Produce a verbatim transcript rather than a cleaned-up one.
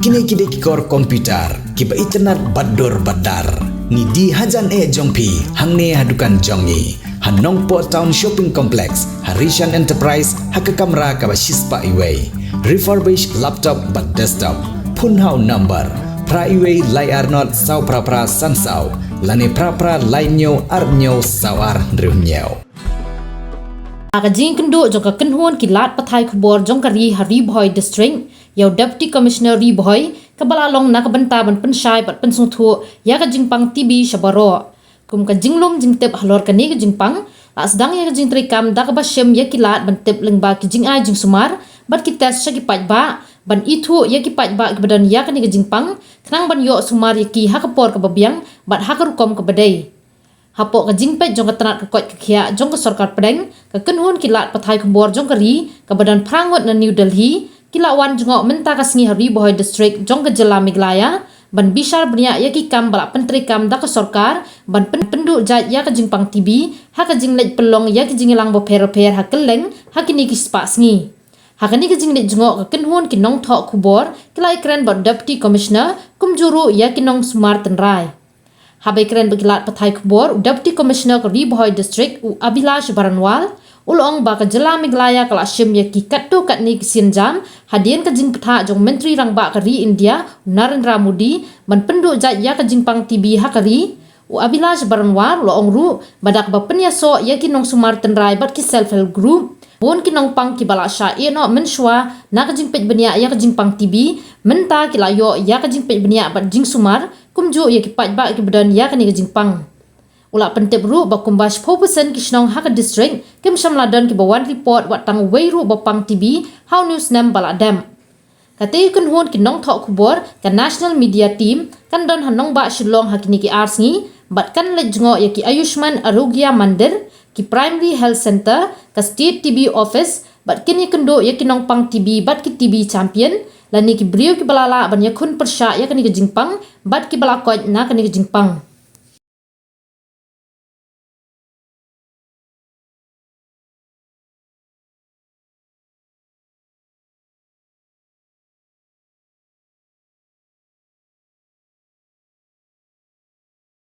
Kine ki dei ki kor computer kiba itynnad bad dur bad dar. Ngi die hajan eh jong phi hangne ha dukan jong ngi ha Nongpoh Town Shopping Complex, ha Rishan Enterprise, ha ka kamra kaba shispah iwei. Refurbished laptop bad desktop. Phone ha u number phra iwei lai ar not saw phra phra san saw lane phra phra lai hynñiew ar hynñiew saw ar hynriew hynñiew. Ha ka jingkynduh jong ka kynhun ki lad pathai khubor jong ka ri ha Ri Bhoi District, ïa u Deputy Commissioner Ri Bhoi, kaba la long na ka bynta ban pynshai bad pynsngewthuh ïa ka jingpang T B sha baroh. Kum ka jinglum jingtip halor kane ka jingpang, la sdang ïa ka jingtreikam da kaba shim ïa ki lad ban tip lyngba ki jingai jingsumar bad ki test sha ki paidbah, ban ithuh ïa ki paidbah kiba don ïa kane ka jingpang, khnang ban ïoh sumar ïa ki ha ka por kaba biang bad ha ka rukom kaba dei. Hapoh ka jingpeit jong ka tnat ka koit ka khiah jong ka sorkar pdeng, ka kynhun ki lad pathai khubor jong ka ri, kaba don phra ngut na New Delhi, ki la wan jngoh mynta ka sngi ha Ri Bhoi District jong ka jylla Meghalaya, ban bishar bniah ïa ki kam ba la pyntreikam da ka sorkar ban pyn-, pynduh jait ïa ka jingpang T B, ha ka jingleit pynlong ïa ki jingïalang bapher bapher ha kylleng ha kine ki spah sngi. Ha kane ka jingleit jngoh, ka kynhun ki nongthoh khubor ki la ïakren bad Deputy Commissioner kumjuh ruh ïa ki nongsumar tynrai. Haba ïakren bad ki lad pathai khubor, u Deputy Commissioner ka Ri Bhoi District, u Abhilash Baranwal, u la ong ba ka jylla Meghalaya ka la shim ïa ki katto katne ki sienjam hadien ka jingbthah jong Myntri Rangbah ka ri India, u Narendra Modi, ban pynduh jait ïa ka jingpang T B ha ka ri. U Abhilash Baranwal u la ong ruh ba da kaba pynïasoh ïa ki nongsumar tynrai bad ki self help group, bun ki nongpang kiba la shah ïehnoh mynshuwa na ka jingpeit bniah ïa ka jingpang T B, mynta ki la ïoh ïa ka jingpeit bniah bad jingsumar kumjuh ïa ki paidbah kiba don ïa kane ka jingpang. U la pyntip ruh ba kumba shiphew percent ki shnong ha ka district kim shym la don kiba wan report wat tang uwei ruh ba pang T B ha une u snem ba la dep. Katei ka kynhun ki nongthoh khubor ka National Media Team kan don ha nongbah Shillong ha kine ki ar sngi bad kan leit jngoh ïa ki Ayushman Arogya Mandir, ki Primary Health Centre, ka State T B Office, bad kin ïakynduh ïa ki nongpang T B bad ki T B champion, lane ki briew kiba la lah ban ïakhun pyrshah ïa kane ka jingpang bad kiba la koit na kane ka jingpang.